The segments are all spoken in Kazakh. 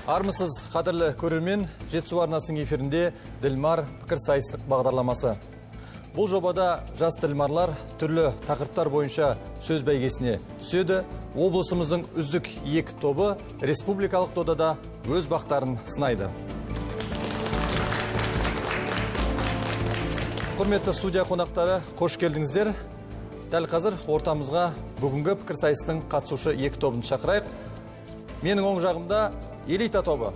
Армысыз, қадірлі көрермен, Жетісу арнасының эфирінде Ділмар пікірсайыстық бағдарламасы. Бұл жобада жас ділмарлар түрлі тақырыптар бойынша сөз бәйгесіне түседі. Облысымыздың үздік екі тобы республикалық додада өз бақтарын сынайды. Құрметті студия қонақтары, қош келдіңіздер. Дәл қазір ортамызға бүгінгі пікірсайыстың қатысушы екі тобын шақырайық. Менің оң жағымда элита тобы.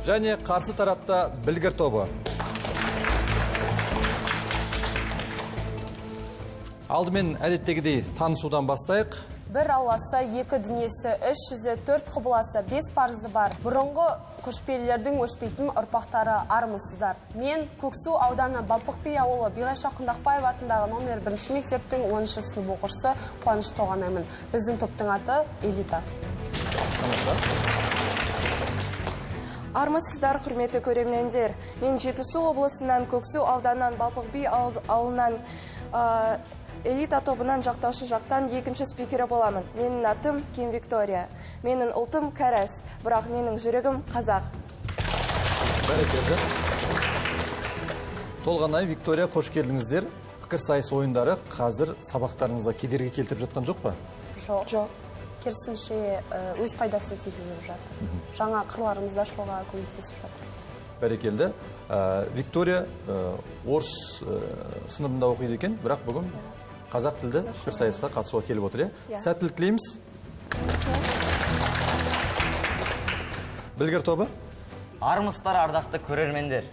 Және қарсы тарапта білгір тобы. Алдымен әдеттегідей танысудан бастайық. Бір алласы, екі дүниесі, үш жүзі, төрт құбыласы, бес парызы бар. Бұрынғы көшпелілердің өшпейтін ұрпақтары армысыздар. Мен Көксу ауданы Балпық би ауылы Биғайша Құндақбаева атындағы номер 1 мектептің 10-шы сынып оқушысы Қуаныш Тоғанаймын. Біздің топтың аты Элита. Армысыздар, құрметті көрермендер. Мен Жетісу облысынан, Көксу ауданынан, Балпық би ауылынан элита тобынан жақтаушы жақтан екінші спикері боламын. Менің атым Ким Виктория. Менің ұлтым кәріс, бірақ менің жүрегім қазақ. Бәрекелді. Толғанай, Виктория, қош келдіңіздер. Пікірсайыс ойындары қазір сабақтарыңызға кедергі келтіріп жатқан жоқ па? Жоқ. Жоқ. Керісінше, өз пайдасын тигізіп жатыр. Жаңа қырларымызды ашуға көмектесіп жатыр. Бәрекелді. Виктория орыс сыныбында оқиды екен, бірақ бүгін қазақ тілді пікірсайысқа қатысуға келіп отыр, иә? Сәттілік тілейміз. Білгір тобы. Армысыздар, ардақты көрермендер.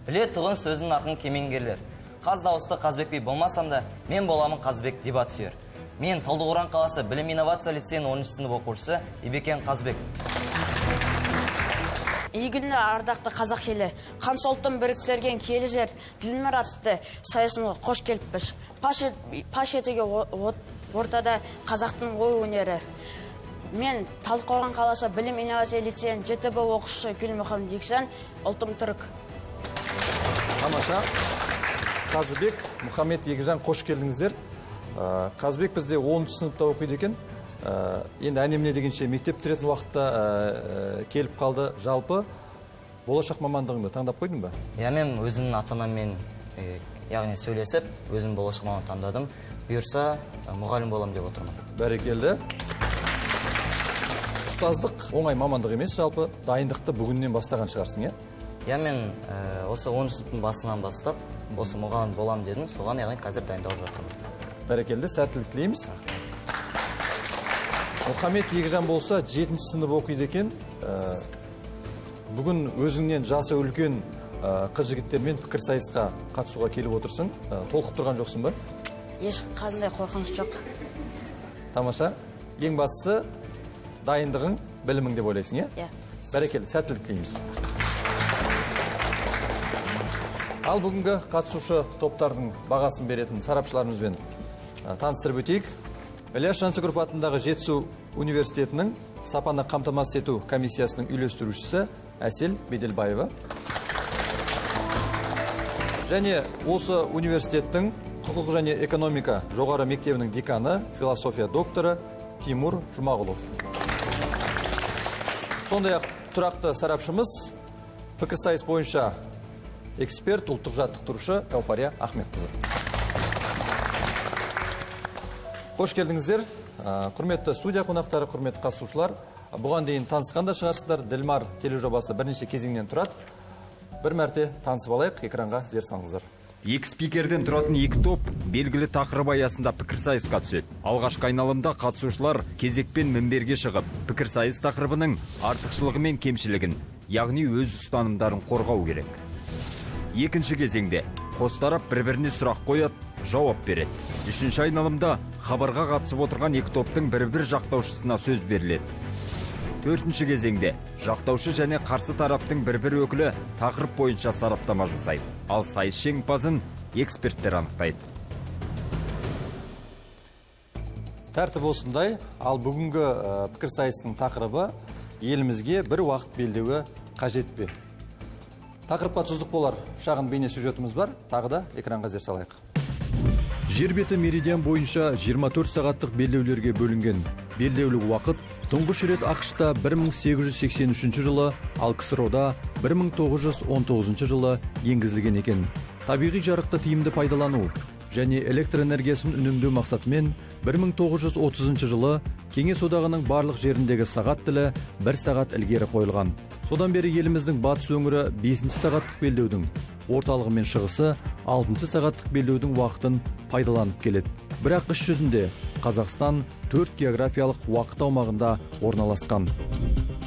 Біле тұғын сөздің нарқын кемеңгерлер. Қаз дауысты Қазыбек би болмасам да, мен боламын Қазыбек дебат сүйер. Мен Талдықорған қаласы Білім инновация лицейінің 10-шы сынып оқушысы Ибекен Қазыбек. Игіліні ардақты қазақ елі, қанша ұлттың біріктірген киелі жер, Ділмар атты сайысына қош келіппіз. Паш етуге ортада қазақтың ой өнері. Мен Талдықорған қаласы Білім инновация лицейінің 7 Б оқушысы Гүлмұхамед Екжан, ұлтым түрік. Тамаша. Қазыбек, Мұхаммед Егжан, қош келдіңіздер. Қазыбек бізде 10-шы сыныпта оқиды екен. Енді әне-міне дегенше мектеп бітіретін уақытта келіп қалды. Жалпы болашақ мамандығыңды таңдап қойдың ба? Иә, мен өзімнің ата-анаммен, яғни сөйлесіп, өзім болашақ мамандығын таңдадым. Бұйырса, мұғалім боламын деп отырмын. Бәрекелді. Ұстаздық оңай мамандық емес, жалпы дайындықты бүгіннен бастаған шығарсың, иә? Иә, мен осы 10-шы сыныптың басынан бастап, осы мұғалім боламын дедім, соған яғни қазір дайындалып жатырмын. Бәрекелді, сәттілік тілейміз. Мұхаммед Егжан болса 7-ші сынып оқиды екен. Бүгін өзіңнен жасы үлкен қыз жігіттермен пікірсайысқа қатысуға келіп отырсың. Толқып тұрған жоқсың ба? Ешқандай қорқыныш жоқ. Тамаша. Ең бастысы дайындығың, білімің деп ойлайсың, иә? Иә. Бәрекелді, сәттілік тілейміз. Ал бүгінгі қатысушы топтардың бағасын беретін сарапшыларымызбен таныстырып өтейік. Ілияс Жансүгіров атындағы Жетісу университетінің сапаны қамтамасыз ету комиссиясының үйлестірушісі Әсел Беделбаева. Және осы университеттің құқық және экономика жоғары мектебінің деканы, философия докторы Тимур Жұмағұлов. Сондай-ақ тұрақты сарапшымыз, пікірсайыс бойынша эксперт, ұлттық жаттықтырушы Кауфария Ахметқызы. Қош келдіңіздер. Құрметті студия қонақтары, құрметті қатысушылар. Бұған дейін танысқан да шығарсыздар. Ділмар тележобасы бірнеше кезеңнен тұрады. Бір мәрте танысып алайық, экранға зер салыңыздар. Екі спикерден тұратын екі топ белгілі тақырып аясында пікірсайысқа түседі. Алғашқы айналымда қатысушылар кезекпен мінберге шығып, пікірсайыс тақырыбының артықшылығы мен кемшілігін, яғни өз ұстанымдарын қорғау керек. Екінші кезеңде қос тарап бір-біріне сұрақ қояды, жауап береді. Үшінші айналымда хабарға қатысып отырған екі топтың бір-бір жақтаушысына сөз беріледі. Төртінші кезеңде жақтаушы және қарсы тараптың бір-бір өкілі тақырып бойынша сараптама жасайды. Ал сайыс жеңімпазын эксперттер анықтайды. Тәртіп осындай. Ал бүгінгі пікірсайыстың тақырыбы елімізге бір уақыт белдеуі қажет пе? Тақырыпқа тұздық болар шағын бейне сюжетіміз бар. Тағы да экранға зер салайық. Жер беті меридиан бойынша 24 сағаттық белдеулерге бөлінген. Белдеулік уақыт тұңғыш рет АҚШ-та 1883 жылы, ал КСРО-да 1919 жылы енгізілген екен. Табиғи жарықты тиімді пайдалану және электр энергиясын үнемдеу мақсатымен 1930 жылы Кеңес Одағының барлық жеріндегі сағат тілі бір сағат ілгері қойылған. Содан бері еліміздің батыс өңірі 5 сағаттық белдеудің, орталығы мен шығысы 6 сағаттық белдеудің уақытын пайдаланып келеді. Бірақ іс жүзінде Қазақстан 4 географиялық уақыт аумағында орналасқан.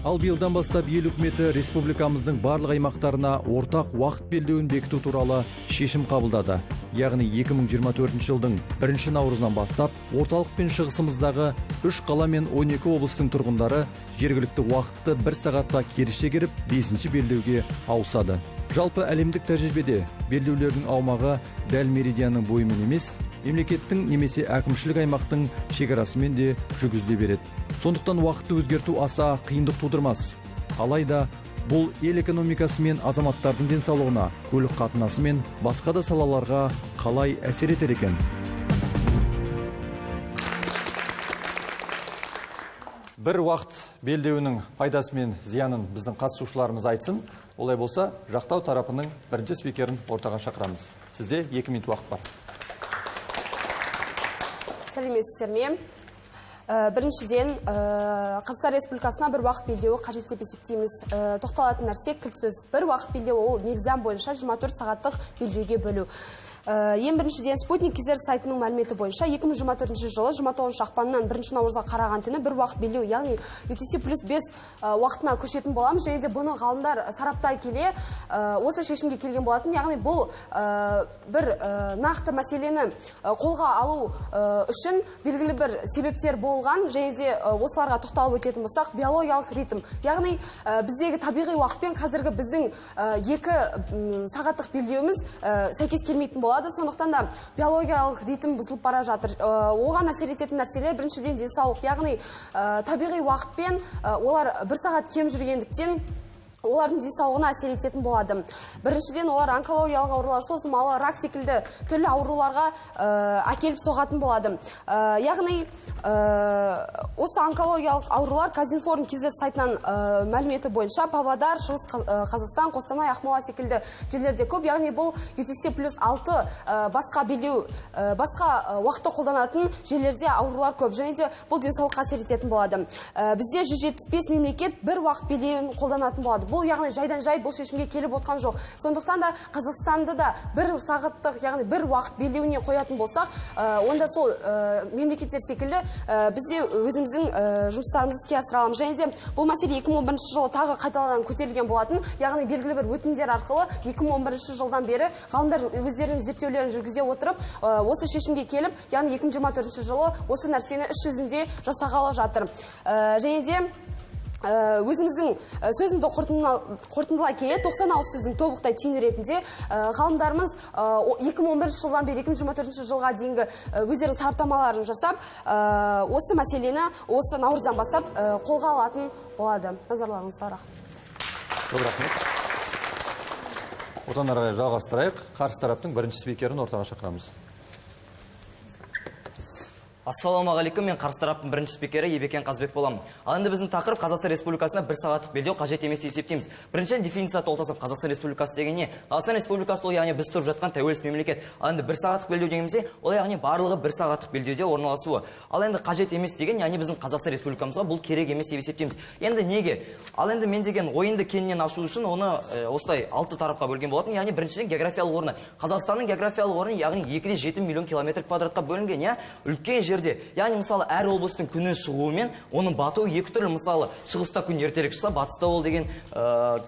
Ал биылдан бастап ел үкіметі республикамыздың барлық аймақтарына ортақ уақыт белдеуін бекіту туралы шешім қабылдады. Яғни 2024 жылдың 1 наурызынан бастап орталық пен шығысымыздағы 3 қала мен 12 облыстың тұрғындары жергілікті уақытты бір сағатқа кері шегеріп, 5 белдеуге ауысады. Жалпы әлемдік тәжірибеде белдеулердің аумағы дәл меридианның бойымен емес, мемлекеттің немесе әкімшілік аймақтың шекарасымен де жүргізіле береді. Сондықтан уақытты өзгерту аса қиындық тудырмас. Алайда бұл ел экономикасы мен азаматтардың денсаулығына, көлік қатынасы мен басқа да салаларға қалай әсер етер екен? Бір уақыт белдеуінің пайдасы мен зиянын біздің қатысушыларымыз айтсын. Олай болса, жақтау тарапының бірінші спикерін ортаға шақырамыз. Сізде 2 минут уақыт бар. Сәлеметсіздер ме? Біріншіден, Қазақстан Республикасына бір уақыт белдеуі қажет деп есептейміз. Тоқталатын нәрсе кілт сөз. Бір уақыт белдеуі ол меридиан бойынша 24 сағаттық белдеуге бөлу. Ең біріншіден, Спутник KZ сайтының мәліметі бойынша 2024 жылы 29 ақпаннан 1 наурызға қараған түні бір уақыт белдеу, яғни UTC плюс 5 уақытына көшетін боламыз. Және де бұны ғалымдар сараптай келе осы шешімге келген болатын. Яғни бұл бір нақты мәселені қолға алу үшін белгілі бір себептер болған. Және де осыларға тоқталып өтетін болсақ, биологиялық ритм, яғни біздегі табиғи уақыт пен қазіргі біздің 2 сағаттық белдеуіміз сәйкес келмейтін болады. Сондықтан да биологиялық ритм бұзылып бара жатыр. Оған әсер ететін нәрселер біріншіден денсаулық, яғни табиғи уақытпен олар бір сағат кем жүргендіктен олардың денсаулығына әсер ететін болады. Біріншіден, олар онкологиялық аурулар, созылмалы рак секілді түрлі ауруларға әкеліп соғатын болады. Яғни осы онкологиялық аурулар Казинформ KZ сайтынан мәліметі бойынша Павлодар, Шығыс Қазақстан, Қостанай, Ақмола секілді жерлерде көп. Яғни бұл UTC плюс 6 басқа белдеу, басқа уақытты қолданатын жерлерде аурулар көп. Және де бұл денсаулыққа әсер ететін болады. Бізде 175 мемлекет бір уақыт белдеуін қолданатын болады. Бұл яғни жайдан жай бұл шешімге келіп отқан жоқ. Сондықтан да Қазақстанды да бір сағаттық, яғни бір уақыт белдеуіне қоятын болсақ, онда сол мемлекеттер секілді біз де өзіміздің жұмыстарымызды іске асыра аламыз. Және де бұл мәселе 2011 жылы тағы қайтадан көтерілген болатын. Яғни белгілі бір өтінімдер арқылы 2011 жылдан бері ғалымдар өздерінің зерттеулерін жүргізе отырып, осы шешімге келіп, яғни 2024 жылы осы нәрсені іс жүзінде жасағалы жатыр. Және де өзіміздің сөзімді қорытындылай келе 90 ауыз сөздің тобықтай түйіні ретінде ғалымдарымыз 2011 жылдан бері 2024 жылға дейінгі өздерінің сараптамаларын жасап, осы мәселені осы наурыздан бастап қолға алатын болады. Назарларыңызға рахмет. Көп рахмет. Одан әрі қарай жалғастырайық. Қарсы тараптың бірінші спикерін ортаға шақырамыз. Ассалаумағалейкум, мен қарсы тараптың бірінші спикері Ебекен Қазбек боламын. Ал енді біздің тақырып Қазақстан Республикасына бір сағаттық белдеу қажет емес деп есептейміз. Біріншіден дефиниция толтырсақ, Қазақстан Республикасы деген не? Қазақстан Республикасы ол яғни біз тұрып жатқан тәуелсіз мемлекет. Ал енді бір сағаттық белдеу дегенімізде, ол яғни барлығы бір сағаттық белдеуде орналасуы. Ал енді қажет емес деген, яғни біздің Қазақстан Республикамызға бұл керек емес деп есептейміз. Енді неге? Ал енді мен деген ойынды кеңінен ашу үшін оны осылай 6 тарапқа бөлген болатын. Яғни біріншіден географиялық орны. Қазақстанның географиялық орны яғни 2,7 миллион километр квадратқа бөлінген, иә? Үлкен жерде. Яғни мысалы әр облыстың күні шығуы мен оның батуы екі түрлі. Мысалы шығыста күн ертерек шықса, батыста ол деген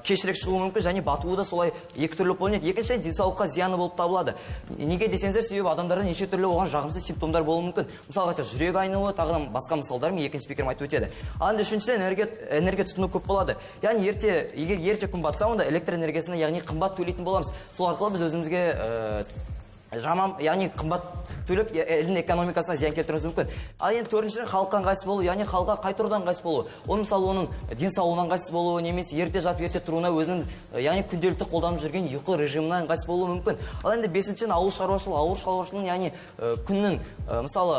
кешірек шығуы мүмкін, және батуы да солай екі түрлі бөлінеді. Екіншіден денсаулыққа зияны болып табылады. Неге десеңіздер, себебі адамдарда неше түрлі оған жағымсыз симптомдар болуы мүмкін. Мысалға айтсақ, жүрек айнуы, тағы да басқа мысалдар мен екінші спикерім айтып өтеді. Ал енді үшіншіден энергия тұтыну көп болады. Яғни егер ерте күн батса, онда электр энергиясына яғни қымбат төлейтін боламыз. Сол арқылы біз өзімізге Жаман, яғни қымбат төлеп, елдің экономикасына зиян келтіруіміз мүмкін. Ал енді төртіншіден, халыққа ыңғайсыз болу, яғни халыққа қай тұрғыдан ыңғайсыз болу? Ол, мысалы, оның денсаулығына ыңғайсыз болуы немесе ерте жатып ерте тұруына, өзінің, яғни күнделікті қолданып жүрген ұйқы режиміне ыңғайсыз болуы мүмкін. Ал енді бесіншіден, ауыл шаруашылығы. Ауыл шаруашылығының, яғни күннің, мысалы,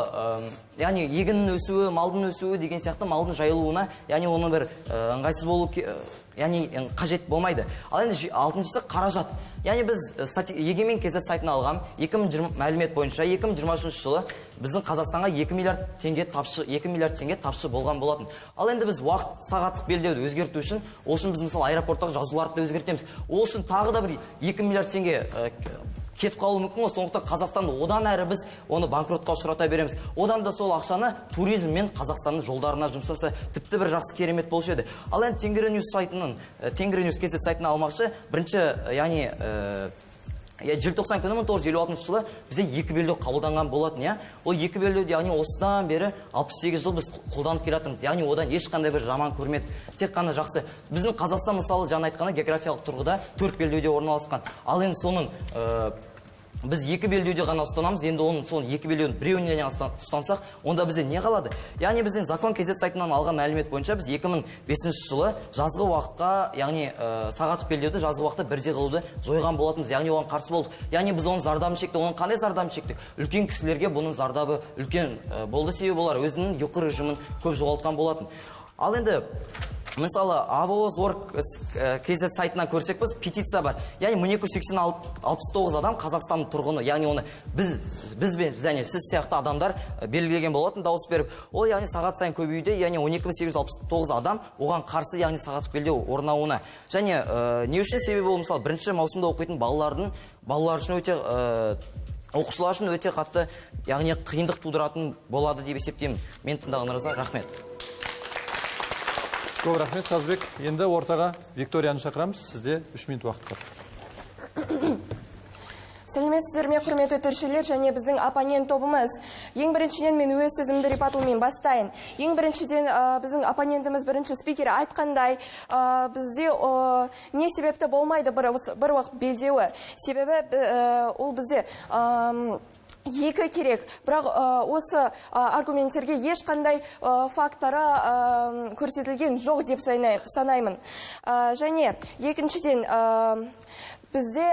яғни егіннің өсуі, малдың өсуі деген сияқты, малдың жайылуына, яғни оның бір ыңғайсыз болу, яғни қажет болмайды. Ал енді алтыншысы, қаражат. Яғни біз Егемен KZ сайтынан алғам 2020 мәлімет бойынша 2023 жылы біздің Қазақстанға 2 миллиард теңге тапшы, 2 миллиард теңге тапшы болған болатын. Ал енді біз уақыт сағаттық белдеуді өзгерту үшін, ол үшін біз, мысалы, аэропорттағы жазуларды да өзгертеміз. Ол үшін тағы да бір 2 миллиард теңге кетіп қалуы мүмкін ғой. Сондықтан Қазақстанды одан әрі біз оны банкротқа ұшырата береміз. Одан да сол ақшаны туризм мен Қазақстанның жолдарына жұмсаса, тіпті бір жақсы, керемет болушы еді. Ал енді Тенгри Ньюс сайтының, Тенгри Ньюс KZ сайтынан алмақшы, бірінші, яғни желтоқсан күні 1956 жылы бізде екі белдеу қабылданған болатын, иә. Ол екі белдеуді, яғни осыдан бері 68 жыл біз қолданып келе жатырмыз. Яғни одан ешқандай бір жаман көрмедік, тек қана жақсы. Біздің Қазақстан, мысалы, жаңа айтқандай, географиялық тұрғыда төрт белдеуде орналасқан. Ал енді соның біз екі белдеуде ғана ұстанамыз. Енді оның, сол екі белдеудің біреуіне ұстансақ, онда бізде не қалады? Яғни біздің Закон KZ сайтынан алған мәлімет бойынша біз 2005 жылы жазғы уақытқа, яғни сағаттық белдеуді жазғы уақытта бірдей қылуды жойған болатынбыз, яғни оған қарсы болдық. Яғни біз оның зардабын шектік. Оның қандай зардабын шектік? Үлкен кісілерге бұның зардабы үлкен болды, себебі олар өзінің ұйқы режимін көп жоғалтқан болатын. Ал енді, мысалы, Авоз.org KZ сайтынан көрсек, біз петиция бар, яғни 1269 адам, Қазақстанның тұрғыны, яғни оны бізбен және сіз сияқты адамдар белгілеген болатын дауыс беріп. Ол, яғни сағат сайын көбеюде, яғни 12 869 адам оған қарсы, яғни сағаттық белдеу орнауына. Және не үшін? Себебі ол, мысалы, бірінші маусымда оқитын балалар үшін өте, оқушылар үшін өте қатты, яғни қиындық тудыратын болады деп есептеймін. Мен тыңдағандарыңызға рахмет. Көп рахмет, Қазбек. Енді ортаға Викторияны шақырамыз. Сізде 3 минут уақыт бар. Сәлеметсіздер ме, құрметті төршілер және біздің оппонент тобымыз. Ең біріншіден, мен өз сөзімді rebuttal мен бастайын. Ең біріншіден, біздің оппонентіміз, бірінші спикер айтқандай, бізде не себепті болмайды бір уақыт белдеуі. Себебі ол бізде екі керек. Бірақ осы аргументтерге ешқандай факторы көрсетілген жоқ деп санаймын. Және екіншіден, бізде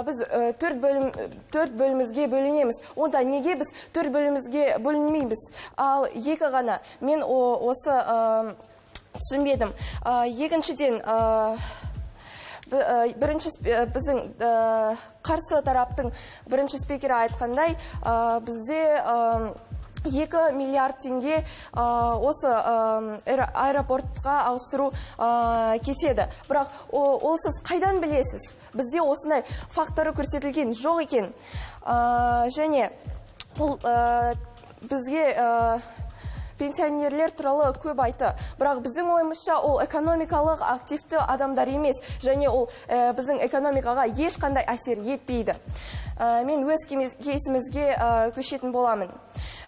біз төрт бөлімізге бөлінеміз. Онда неге біз төрт бөлімізге бөлінмейміз, ал екі ғана? Мен осы түсінбедім. Екіншіден, бірінші біздің қарсы тараптың бірінші спикері айтқандай, бізде 2 миллиард теңге осы аэропортқа ауыстыру кетеді. Бірақ ол сіз қайдан білесіз? Бізде осындай факторы көрсетілген жоқ екен. Және ол бізге пенсионерлер туралы көп айтты, бірақ біздің ойымызша, ол экономикалық активті адамдар емес және ол біздің экономикаға ешқандай әсер етпейді. Мен өз кейсімізге көшетін боламын.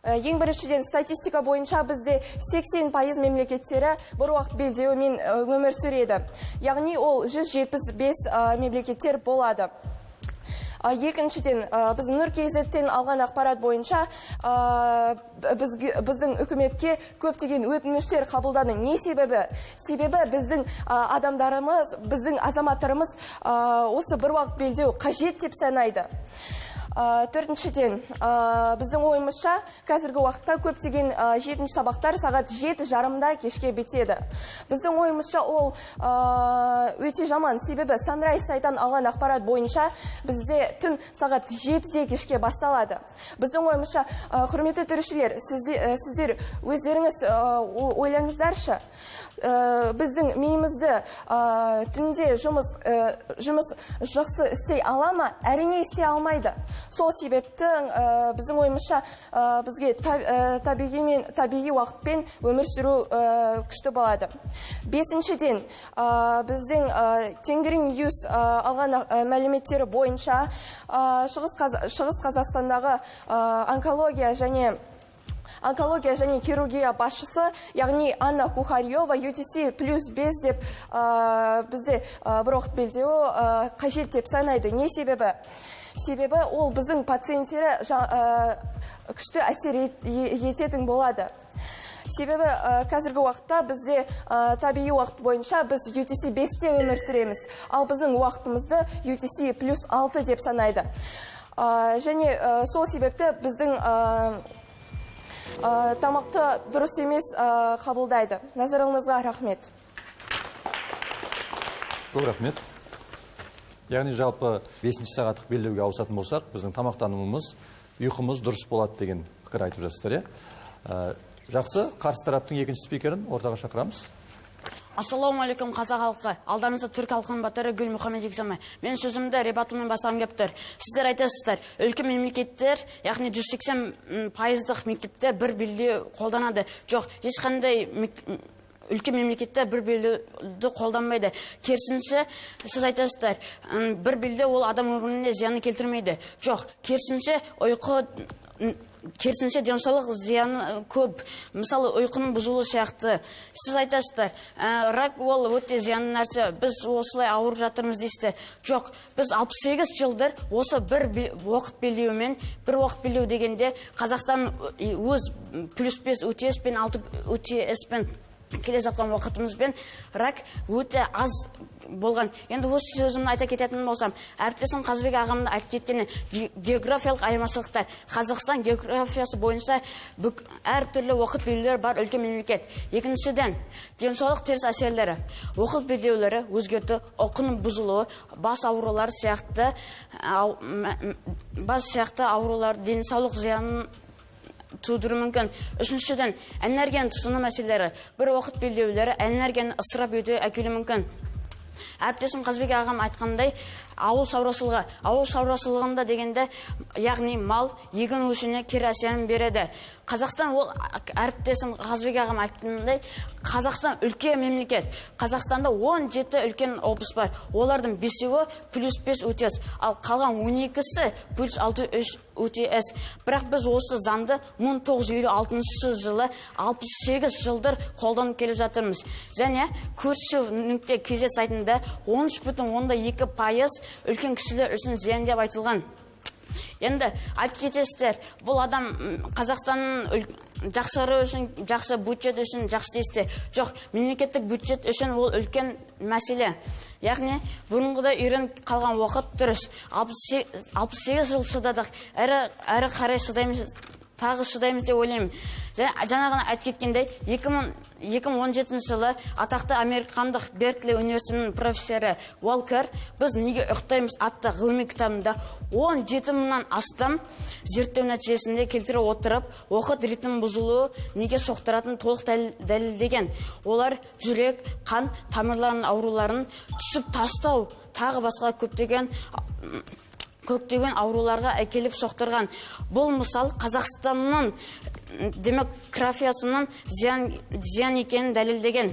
Ең біріншіден, статистика бойынша бізде 80% мемлекеттері бір уақыт белдеуімен өмір сүреді, яғни ол 175 мемлекеттер болады. Екіншіден, біз Нұр KZ-тен алған ақпарат бойынша біздің үкіметке көптеген өтініштер қабылдады. Не себебі? Себебі біздің адамдарымыз, біздің азаматтарымыз осы бір уақыт белдеу қажет деп санайды. Төртіншіден, біздің ойымызша, қазіргі уақытта көптеген жетінші сабақтар сағат 7:30-да кешке бітеді. Біздің ойымызша, ол өте жаман, себебі Sunrise сайтан алған ақпарат бойынша бізде түн сағат 7-де кешке басталады. Біздің ойымызша, құрметті төрешілер, сіздер өздеріңіз ойлаңыздаршы. Біздің миымызды түнде жұмыс жақсы істей ала ма? Әрине, істей алмайды. Сол себепті біздің ойымызша, бізге табиғи уақытпен өмір сүру күшті болады. Бесіншіден, біздің Тенгри Ньюс алған мәліметтері бойынша, Шығыс Қазақстандағы онкология және Онкология және хирургия басшысы, яғни Анна Кухарева, UTC плюс 5 деп бізде бір уақыт белдеуі қажет деп санайды. Не себебі? Себебі ол біздің пациенттері күшті әсер ететін болады. Себебі қазіргі уақытта бізде табиғи уақыт бойынша біз UTC 5-те өмір сүреміз, ал біздің уақытымызды UTC плюс 6 деп санайды. Және сол себепті біздің тамақты дұрыс емес қабылдайды. Назарыңызға рахмет. Көп рахмет. Яғни жалпы 5-ші сағаттық белдеуге ауысатын болсақ, біздің тамақтануымыз, ұйқымыз дұрыс болады деген пікір айтып жатсыздар, иә? Жақсы, қарсы тараптың екінші спикерін ортаға шақырамыз. Ассалаумағалейкум, қазақ халқы. Алдарыңызда түрік халқының батыры Гүл Мұхаммед Егзамай. Мен сөзімді ребатымен бастағым келіп тұр. Сіздер айтасыздар, үлкен мемлекеттер, яғни 180% мектепте бір белдеу қолданады. Жоқ, ешқандай үлкен мемлекетте бір белдеуді қолданбайды. Керісінше, сіз айтасыздар, бір белдеу ол адам өміріне зияны келтірмейді. Жоқ, керісінше ұйқы, керісінше денсаулық зияны көп. Мысалы, ұйқының бұзылуы сияқты. Сіз айтасыздар, рак ол өте зиянды нәрсе, біз осылай ауырып жатырмыз дейсіздер. Жоқ, біз 68 жылдыр осы бір уақыт белдеумен, бір уақыт белдеу дегенде Қазақстан өз плюс 5 УТС пен 6 УТС пен келе жатқан уақытымызбен рак өте аз болған. Енді осы сөзімді айта кететін болсам, әріптесім Қазбек ағамның айтып кеткені географиялық айырмашылықтар. Қазақстан географиясы бойынша әртүрлі уақыт белгілері бар үлкен мемлекет. Екіншіден, денсаулық теріс әсерлері, уақыт белгілеулері өзгерту, ұйқының бұзылуы, бас аурулары сияқты, бас сияқты аурулар денсаулық зиянын тудыруы мүмкін. Үшіншіден, энергияны тұтыну мәселелері, бір уақыт белдеулері энергияны ысырап етуге әкелуі мүмкін. Әріптесім Қазбек ағам айтқандай, ауыл шаруашылығы, ауыл шаруашылығында дегенде, яғни мал, егін өсуіне кері әсерін береді. Қазақстан ол әріптесім Қазбек ағам айтқандай, Қазақстан үлкен мемлекет. Қазақстанда 17 үлкен облыс бар. Олардың 5-еуі плюс 5 УТС, ал қалған 12-сі плюс 6 УТС. Бірақ біз осы заңды 1956 жылы 68 жылдыр қолданып келе жатырмыз. Және көрші нүкте kz сайтында 13,2% үлкен кісілер үшін зиян деп айтылған. Енді айтып кетесіздер, бұл адам Қазақстанның жақсару үшін, жақсы бюджет үшін жақсы дейсіздер. Жоқ, мемлекеттік бюджет үшін ол үлкен мәселе. Яғни бұрынғыдай үйреніп қалған уақыт дұрыс. 68 жыл шыдадық, әрі қарай шыдаймыз, тағы шыдаймыз деп ойлаймын. Жаңа ғана айтып кеткендей, 2017 жылы атақты американдық Беркли университетінің профессоры Уолкер «Біз неге ұйықтаймыз» атты ғылыми кітабында 17 мыңнан астам зерттеу нәтижесінде келтіре отырып, уақыт ритмінің бұзылуы неге соқтыратынын толық дәлелдеген. Олар жүрек, қан тамырларының ауруларын түсіп тастау, тағы басқа көптеген ауруларға әкеліп соқтырған. Бұл мысал Қазақстанның демографиясының зиян екенін дәлелдеген.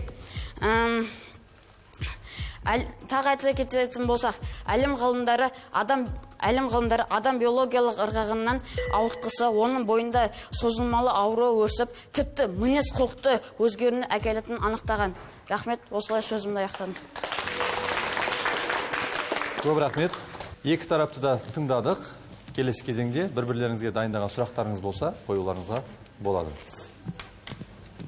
Тағы айтыла кететін болсақ, әлем ғалымдары адам биологиялық ырғағынан ауытқыса, оның бойында созылмалы ауру өршіп, тіпті мінез құлықты өзгеруіне әкелетінін анықтаған. Рахмет, осылай сөзімді аяқтадым. Көп рахмет. Екі тарапты да тыңдадық. Келесі кезеңде бір-бірлеріңізге дайындаған сұрақтарыңыз болса, қоюларыңызға болады.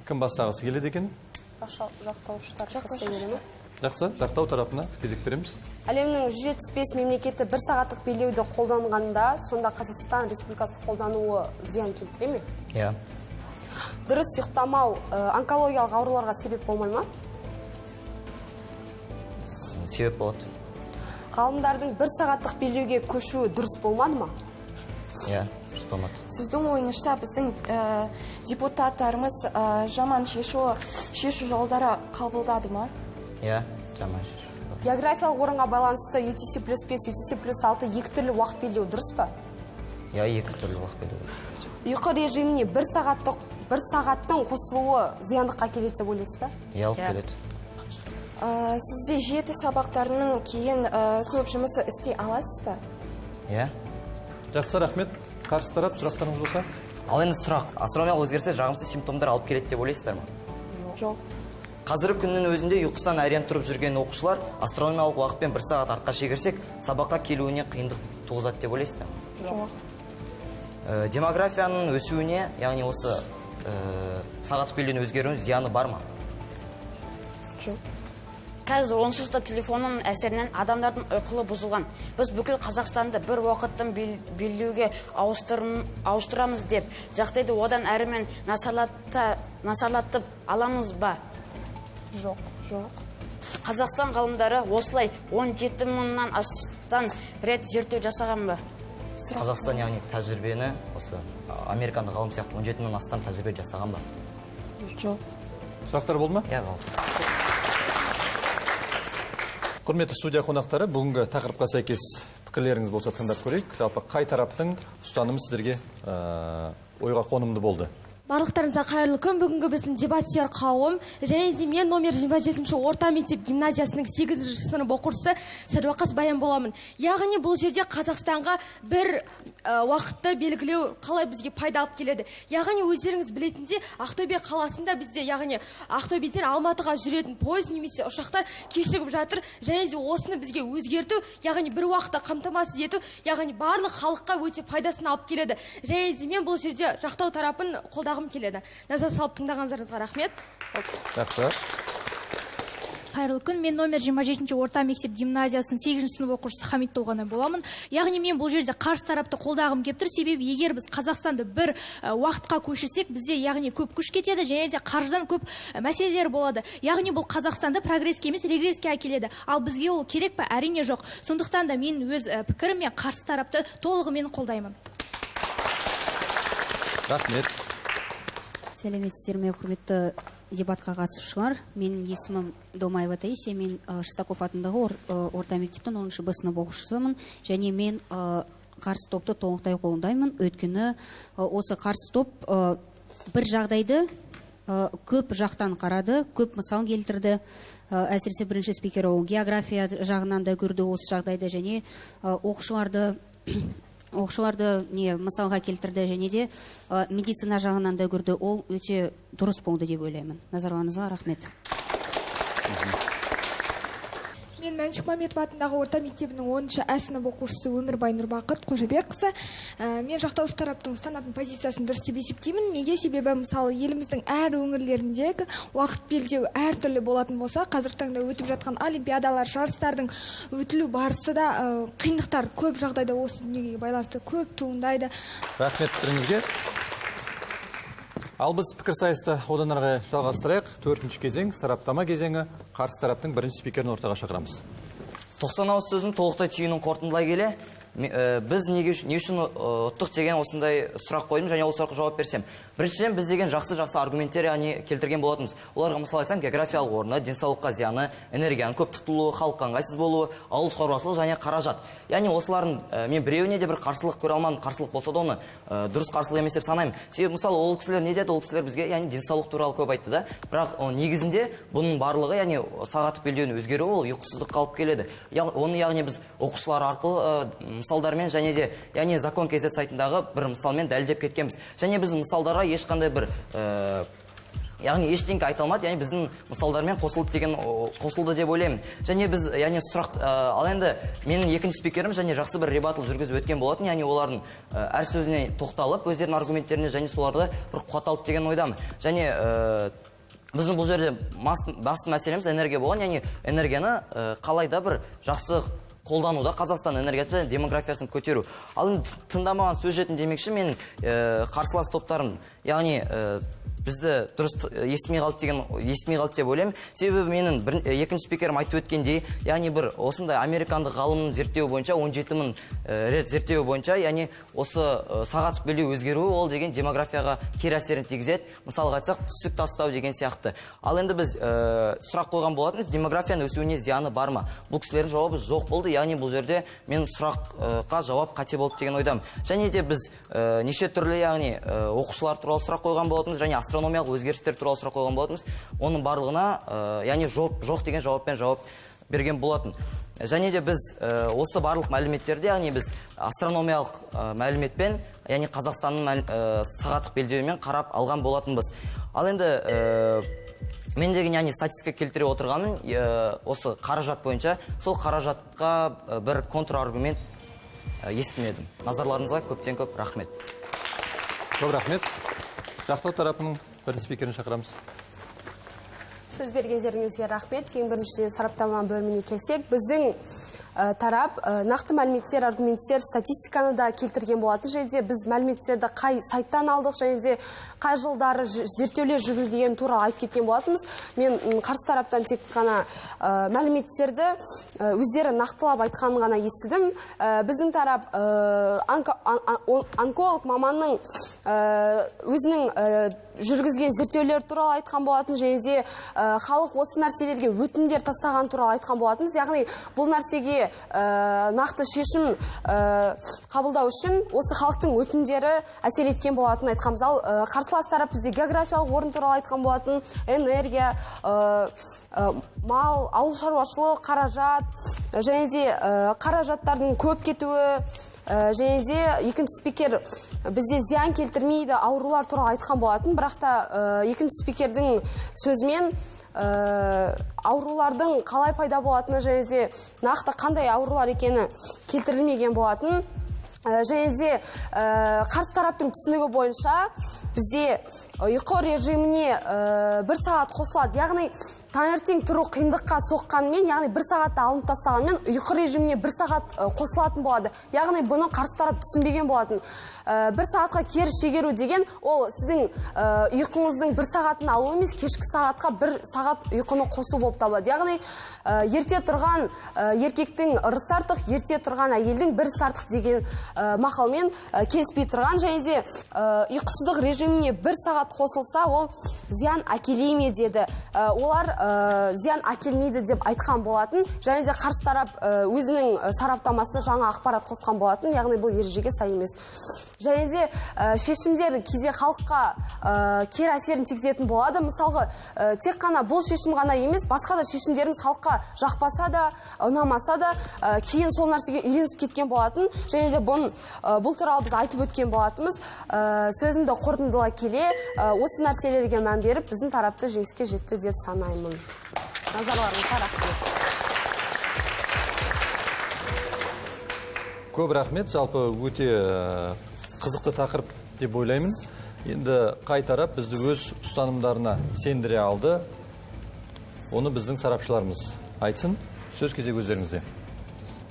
Кім бастағысы келеді екен? Жақтаушылар. Жақсы, жақтау тарапына кезек береміз. Әлемнің 175 мемлекеті бір сағаттық белдеуді қолданғанда, сонда Қазақстан Республикасы қолдануы зиян келтіре ме? Иә. Дұрыс ұйықтамау онкологиялық ауруларға себеп болмай ма? Себеп болады. Ғалымдардың бір сағаттық белдеуге көшуі дұрыс болмады ма? Иә, дұрыс болмады. Сіздің ойыңызша біздің депутаттарымыз жаман шешу жолдары қабылдады ма? Иә, жаман шешу. Географиялық орынға байланысты UTC плюс 5, UTC плюс 6 екі түрлі уақыт белдеу дұрыс па? Иә, екі түрлі уақыт белдеу. Ұйқы режиміне бір сағаттың қосылуы зияндыққа келеді деп ойлайсыз ба? Иә, алып келеді. Сізде 7 сабақтарының кейін көп жұмысы істей аласыз ба? Иә. Жақсы, рахмет. Қарсы тарап сұрақтарыңыз болса? Ал енді сұрақ: астрономиялық өзгерістер жағымсыз симптомдар алып келеді деп ойлайсыздар ма? Жоқ. Қазіргі күннің өзінде ұйқысынан әрең тұрып жүрген оқушылар астрономиялық уақытпен бір сағат артқа шегерсек, сабаққа келуіне қиындық туғызады деп ойлайсыздар ма? Жоқ. Демографияның өсуіне, яғни осы сағат белдеуінің өзгеруінің зияны бар ма? Жоқ. Қазір онсыз да телефонның әсерінен адамдардың ұйқылы бұзылған. Біз бүкіл Қазақстанды бір уақыттан белдеуге ауыстырамыз деп жағдайды одан әрімен насарлатып аламыз ба? Жоқ. Жоқ. Қазақстан ғалымдары осылай 17 мыңнан астам рет зерттеу жасаған ба? Қазақстан, яғни тәжірибені осы американдық ғалым сияқты 17 мыңнан астам тәжірибе жасаған ба? Жоқ. Сұрақтар болды ма? Иә, болды. Құрметті студия қонақтары, бүгінгі тақырыпқа сәйкес пікірлеріңіз болса тыңдап көрейік. Жалпы қай тараптың ұстанымы сіздерге ойға қонымды болды? Барлықтарыңызға қайырлы күн. Бүгінгі біздің дебат сүйер қауым және де мен номер 27 орта мектеп гимназиясының 8 сынып оқушысы Сәдуақас Баян боламын. Яғни бұл жерде Қазақстанға бір уақытты белгілеу қалай бізге пайда алып келеді. Яғни өздеріңіз білетіндей, Ақтөбе қаласында бізде, яғни Ақтөбеден Алматыға жүретін пойыз немесе ұшақтар кешігіп жатыр. Және де осыны бізге өзгерту, яғни бір уақытта қамтамасыз ету, яғни барлық халыққа өте пайдасын алып келеді. Және де мен бұл жерде жақтау тарапын қолдағым келеді. Назар салып тыңдағандарыңызға рахмет. Жақсы. Қайырлы күн. Мен номер 27 орта мектеп гимназиясының 8 сынып оқушысы Хамит Толғанай боламын. Яғни мен бұл жерде қарсы тарапты қолдағым келіп тұр. Себебі егер біз Қазақстанды бір уақытқа көшірсек, бізде яғни көп күш кетеді және де қаржыдан көп мәселелер болады. Яғни бұл Қазақстанды прогреске емес, регресске әкеледі. Ал бізге ол керек па? Әрине жоқ. Сондықтан да мен өз пікірім, мен қарсы тарапты толығымен қолдаймын. Рахмет. Сәлеметсіздер ме, құрметті дебатқа қатысушылар. Менің есімім Домаева Таисия, мен Шестаков атындағы орта мектептің 10 Б сынып оқушысымын. Және мен қарсы топты толықтай қолдаймын. Өйткені осы қарсы топ бір жағдайды көп жақтан қарады, көп мысал келтірді. Әсіресе бірінші спикер ол география жағынан да көрді осы жағдайды және оқушыларды не мысалға келтірді және де медицина жағынан да көрді. Ол өте дұрыс болды деп ойлаймын. Назарларыңызға рахмет. Мен Мәншүк Мәметова атындағы орта мектебінің 10 ә сынып оқушысы Өмірбай Нұрбақыт Қожабекқызы. Мен жақтаушы тараптың ұстанатын позициясын дұрыс деп есептеймін. Неге? Себебі мысалы еліміздің әр өңірлеріндегі уақыт белдеуі әртүрлі болатын болса, қазіргі таңда өтіп жатқан олимпиадалар, жарыстардың өтілу барысы да қиындықтар көп жағдайда осы дүниеге байланысты көп туындайды. Рахмет пікіріңізге. Ал біз пікірсайысты одан әрі жалғастырайық. Төртінші кезең, сараптама кезеңі. Қарсы тараптың бірінші спикерін ортаға шақырамыз. 90 ауыз сөзін толықтай түйінін қорытындылай келе, біз не үшін ұттық деген осындай сұрақ қойдым және ол сұраққа жауап берсем. Біріншіден, біз деген жақсы-жақсы аргументтер келтірген болатынбыз. Оларға мысал айтсам, географиялық орны, денсаулыққа зияны, энергияның көп тұтылуы, халыққа ыңғайсыз болуы, ауыл шаруашылығы және қаражат. Яғни осылардың мен біреуіне де бір қарсылық көре алмадым, қарсылық болса да оны дұрыс қарсылық емес деп санаймын. Себебі мысалы ол кісілер не деді? Ол кісілер бізге яғни денсаулық туралы көп айтты да. Бірақ негізінде бұның барлығы, яғни сағат белдеуінің өзгеруі ол ұйқысыздыққа алып келеді. Оны яғни біз оқушылар арқылы мысалдармен және де яғни закон kz сайтындағы бір мысалмен дәлелдеп кеткенбіз. Және біздің мысалдарға ешқандай бір яғни ештеңке айта алмады, яғни біздің мысалдармен қосылды деген, қосылды деп ойлаймын. Және біз, яғни сұрақ, ал енді менің екінші спикерім және жақсы бір ребатл жүргізіп өткен болатын, яғни олардың әр сөзіне тоқталып, өздерінің аргументтеріне және соларды бір қуат алды деген ойдамын. Және біздің бұл жерде басты мәселеміз энергия болған, яғни энергияны қалай да бір жақсы қолдануда Қазақстан энергиясы және демографиясын көтеру. Ал енді тыңдамаған сөз жетін демекші, мен қарсылас топтарым, яғни бізді дұрыс естімей қалды деген, естімей қалды деп ойлаймын. Себебі менің екінші спикерім айтып өткендей, яғни бір осындай американдық ғалымның зерттеуі бойынша, 17 мың рет зерттеуі бойынша, яғни осы сағат белдеу өзгеруі ол деген демографияға кері әсерін тигізеді. Мысалға айтсақ, түсік тастау деген сияқты. Ал енді біз сұрақ қойған болатынбыз, демографияның өсуіне зияны бар ма? Бұл кісілердің жауабы жоқ болды, яғни бұл жерде мен сұраққа жауап қате болды деген ойдамын. Және де біз неше түрлі, яғни оқушылар туралы сұрақ қойған болатынбыз, және астрономиялық өзгерістер туралы сұрақ қойған болатынбыз. Оның барлығына яғни жоқ деген жауаппен жауап берген болатын. Және де біз осы барлық мәліметтерде, яғни біз астрономиялық мәліметпен, яғни Қазақстанның сағаттық белдеуімен қарап алған болатынбыз. Ал енді мен деген, яғни статистика келтіре отырғаным осы қаражат бойынша, сол қаражатқа бір контраргумент естімедім. Назарларыңызға көптен көп рахмет. Көп рахмет. Жақтау тарапының бірінші спикерін шақырамыз. Сөз бергендеріңізге рахмет. Ең біріншіден сараптама бөліміне келсек, біздің тарап нақты мәліметтер, аргументтер, статистиканы да келтірген болатын. Және де біз мәліметтерді қай сайттан алдық, және де қай жылдары зерттеулер жүргізілгені туралы айтып кеткен болатынбыз. Мен қарсы тараптан тек қана мәліметтерді өздері нақтылап айтқанын ғана естідім. Біздің тарап онколог маманның өзінің жүргізген зерттеулер туралы айтқан болатын, және де халық осы нәрселерге өтінімдер тастаған туралы айтқан болатынбыз. Яғни бұл нәрсеге нақты шешім қабылдау үшін осы халықтың өтінімдері әсер еткен болатын айтқанбыз. Ал қарсылас тарап бізде географиялық орын туралы айтқан болатын, энергия, мал, ауыл шаруашылығы, қаражат, және де қаражаттардың көп кетуі, және де екінші спикер бізде зиян келтірмейді аурулар туралы айтқан болатын. Бірақ та екінші спикердің сөзімен аурулардың қалай пайда болатыны және де нақты қандай аурулар екені келтірілмеген болатын. Және де қарсы тараптың түсінігі бойынша бізде ұйқы режиміне 1 сағат қосылады. Яғни таңертең тұру қиындыққа соққанымен, яғни 1 сағатта алынып тастағанмен ұйқы режиміне 1 сағат қосылатын болады. Яғни бұны қарсы тарап түсінбеген болатын. 1 сағатқа кері шегеру деген ол сіздің ұйқыңыздың 1 сағатын алу емес, кешкі сағатқа 1 сағат ұйқыны қосу болып табылады. Яғни ерте тұрған еркектің ырысы артық, ерте тұрған әйелдің 1 артық деген мақалмен келіспей тұрған. Және де ұйқысыздық режиміне 1 сағат қосылса, ол зиян әкелей ме деді. Олар зиян әкелмейді деп айтқан болатын. Және де қарсы тарап өзінің сараптамасына жаңа ақпарат қосқан болатын, яғни бұл ережеге сай емес. Және де шешімдер кейде халыққа кері әсерін тигізетін болады. Мысалға, тек қана бұл шешім ғана емес, басқа да шешімдеріміз халыққа жақпаса да, ұнамаса да, кейін сол нәрсеге үйренісіп кеткен болатын. Және де бұл туралы біз айтып өткен болатынбыз. Сөзімді қорытындылай келе, осы нәрселерге мән беріп, біздің тарапты жеңіске жетті деп санаймын. Назарларыңызға рахмет. Көп рахмет. Жалпы өте қызықты тақырып деп ойлаймын. Енді қай тарап бізді өз ұстанымдарына сендіре алды, оны біздің сарапшыларымыз айтсын. Сөз кезегі өздеріңізде.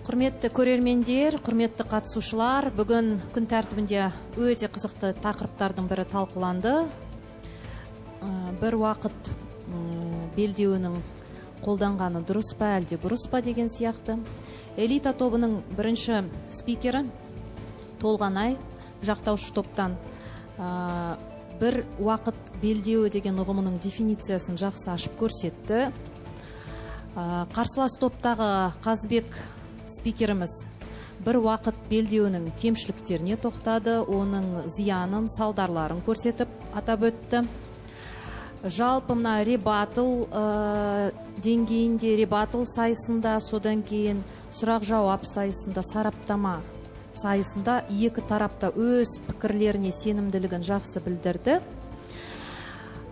Құрметті көрермендер, құрметті қатысушылар, бүгін күн тәртібінде өте қызықты тақырыптардың бірі талқыланды. Бір уақыт белдеуінің қолданғаны дұрыс па, әлде бұрыс па деген сияқты. Элита тобының бірінші спикері Толғанай, жақтаушы топтан бір уақыт белдеуі деген ұғымының дефинициясын жақсы ашып көрсетті. Қарсылас топтағы Қазбек спикеріміз бір уақыт белдеуінің кемшіліктеріне тоқтады, оның зиянын, салдарларын көрсетіп атап өтті. Жалпы мына ребатыл деңгейінде, ребатыл сайысында, содан кейін сұрақ-жауап сайысында, сараптама сайысында екі тарапта өз пікірлеріне сенімділігін жақсы білдірді.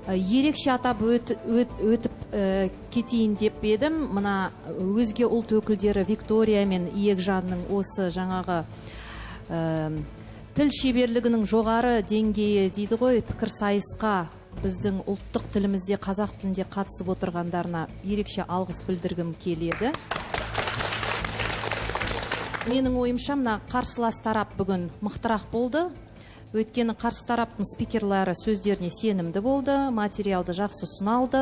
Ерекше атап өтіп кетейін деп едім. Мына өзге ұлт өкілдері Виктория мен Иекжанның осы жаңағы тіл шеберлігінің жоғары деңгейі дейді ғой, пікір сайысқа біздің ұлттық тілімізде, қазақ тілінде қатысып отырғандарына ерекше алғыс білдіргім келеді. Менің ойымша, мына қарсылас тарап бүгін мықтырақ болды. Өйткені қарсы тараптың спикерлері сөздеріне сенімді болды, материалды жақсы ұсына алды,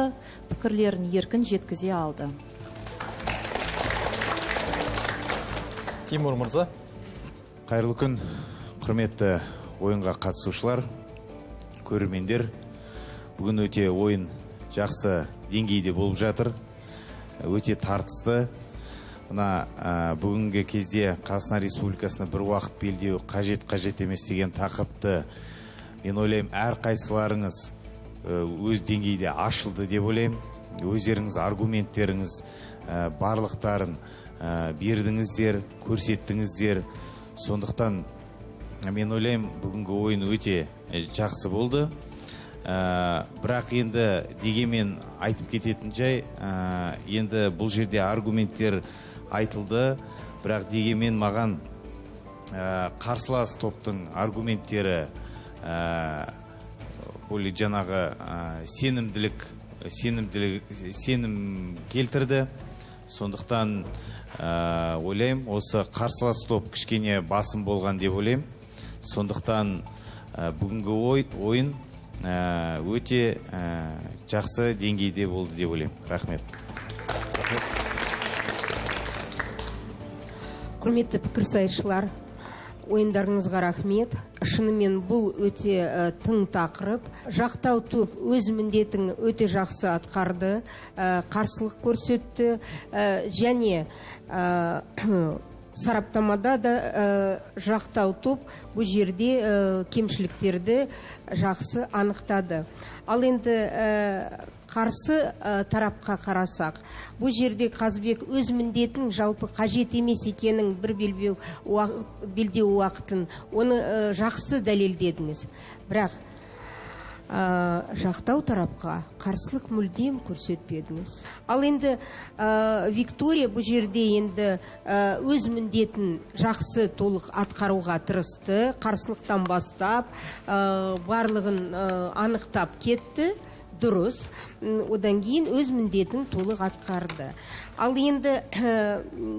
пікірлерін еркін жеткізе алды. Тимур мырза. Қайырлы күн, құрметті ойынға қатысушылар, көрермендер. Бүгін өте ойын жақсы деңгейде болып жатыр, өте тартысты. Мына бүгінгі кезде Қазақстан Республикасына бір уақыт белдеу қажет емес деген тақырыпты мен ойлаймын, әрқайсыларыңыз өз деңгейде ашылды деп ойлаймын. Өздеріңіз аргументтеріңіз барлықтарын бердіңіздер, көрсеттіңіздер. Сондықтан мен ойлаймын, бүгінгі ойын өте жақсы болды. Бірақ енді дегенмен айтып кететін жай, енді бұл жерде аргументтер айтылды, бірақ дегенмен маған қарсылас топтың аргументтері более жаңағы сенімділік сенім келтірді. Сондықтан ойлаймын, осы қарсылас топ кішкене басым болған деп ойлаймын. Сондықтан бүгінгі ойын өте жақсы деңгейде болды деп ойлаймын. Рахмет. Құрметті пікірсайысшылар, ойындарыңызға рахмет. Шынымен бұл өте тың тақырып. Жақтау топ өз міндетін өте жақсы атқарды, қарсылық көрсетті, және сараптамада да жақтау топ бұл жерде кемшіліктерді жақсы анықтады. Ал енді қарсы тарапқа қарасақ, бұл жерде Қазбек өз міндетін жалпы қажет емес екенін бір белдеу уақытын оны жақсы дәлелдедіңіз. Бірақ жақтау тарапқа қарсылық мүлдем көрсетпедіңіз. Ал енді Виктория бұл жерде енді өз міндетін жақсы толық атқаруға тырысты, қарсылықтан бастап барлығын анықтап кетті. Дұрыс. Одан кейін өз міндетін толық атқарды. Ал енді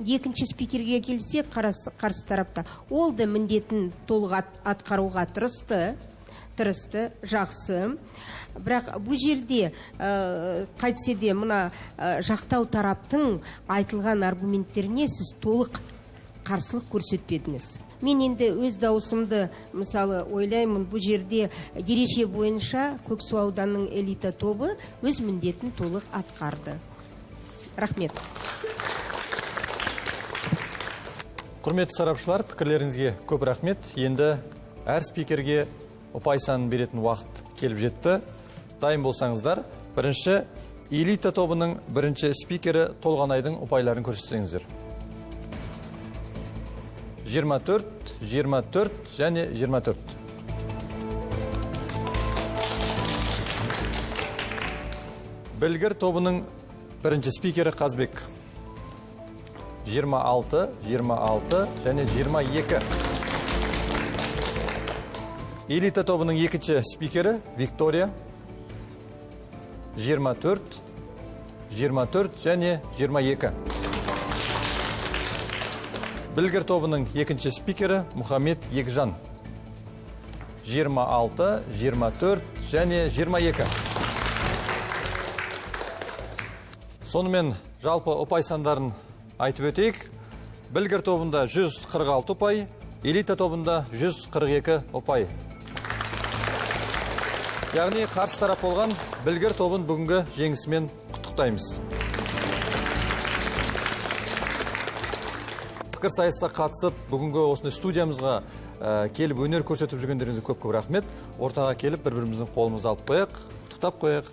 екінші спикерге келсек, қарсы тарапта ол да міндетін толық атқаруға тырысты, жақсы. Бірақ бұл жерде қайтсе де мына жақтау тараптың айтылған аргументтеріне сіз толық қарсылық көрсетпедіңіз. Мен енді өз дауысымды, мысалы, ойлаймын, бұл жерде ереже бойынша Көксу ауданының элита тобы өз міндетін толық атқарды. Рахмет. Құрметті сарапшылар, пікірлеріңізге көп рахмет. Енді әр спикерге ұпай санын беретін уақыт келіп жетті. Дайын болсаңыздар, бірінші элита тобының бірінші спикері Толғанайдың ұпайларын көрсетсеңіздер. 24, 24 және 24. Білгір тобының бірінші спикері Қазбек. 26, 26 және 22. Элита тобының екінші спикері Виктория. 24, 24 және 22. Білгір тобының екінші спикері Мұхаммед Екжан. 26, 24 және 22. Сонымен жалпы ұпай сандарын айтып өтейік. Білгір тобында 146 ұпай, элита тобында 142 ұпай. Яғни қарсы тарап болған Білгір тобын бүгінгі жеңісімен құттықтаймыз. Пікірсайысқа қатысып, бүгінгі осындай студиямызға келіп өнер көрсетіп жүргендеріңізге көп-көп рахмет. Ортаға келіп бір-біріміздің қолымызды алып қояйық, құттықтап қояйық.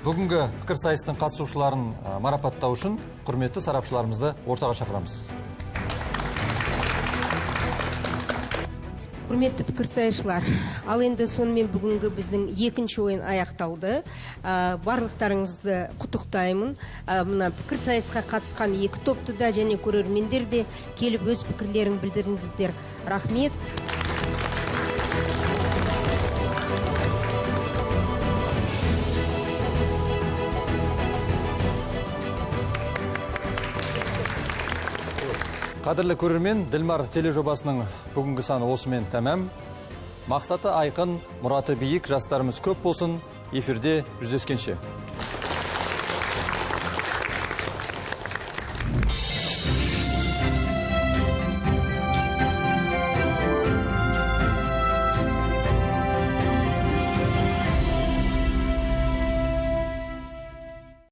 Бүгінгі пікірсайыстың қатысушыларын марапаттау үшін құрметті сарапшыларымызды ортаға шақырамыз. Құрметті пікірсайысшылар, ал енді сонымен бүгінгі біздің екінші ойын аяқталды. Барлықтарыңызды құттықтаймын. Мына пікірсайысқа қатысқан екі топты да және көрермендер де келіп өз пікірлерін білдірдіңіздер. Рахмет. Қадірлі көрермен, Ділмар тележобасының бүгінгі саны осымен тәмам. Мақсаты айқын, мұраты биік жастарымыз көп болсын. Эфирде жүздескенше.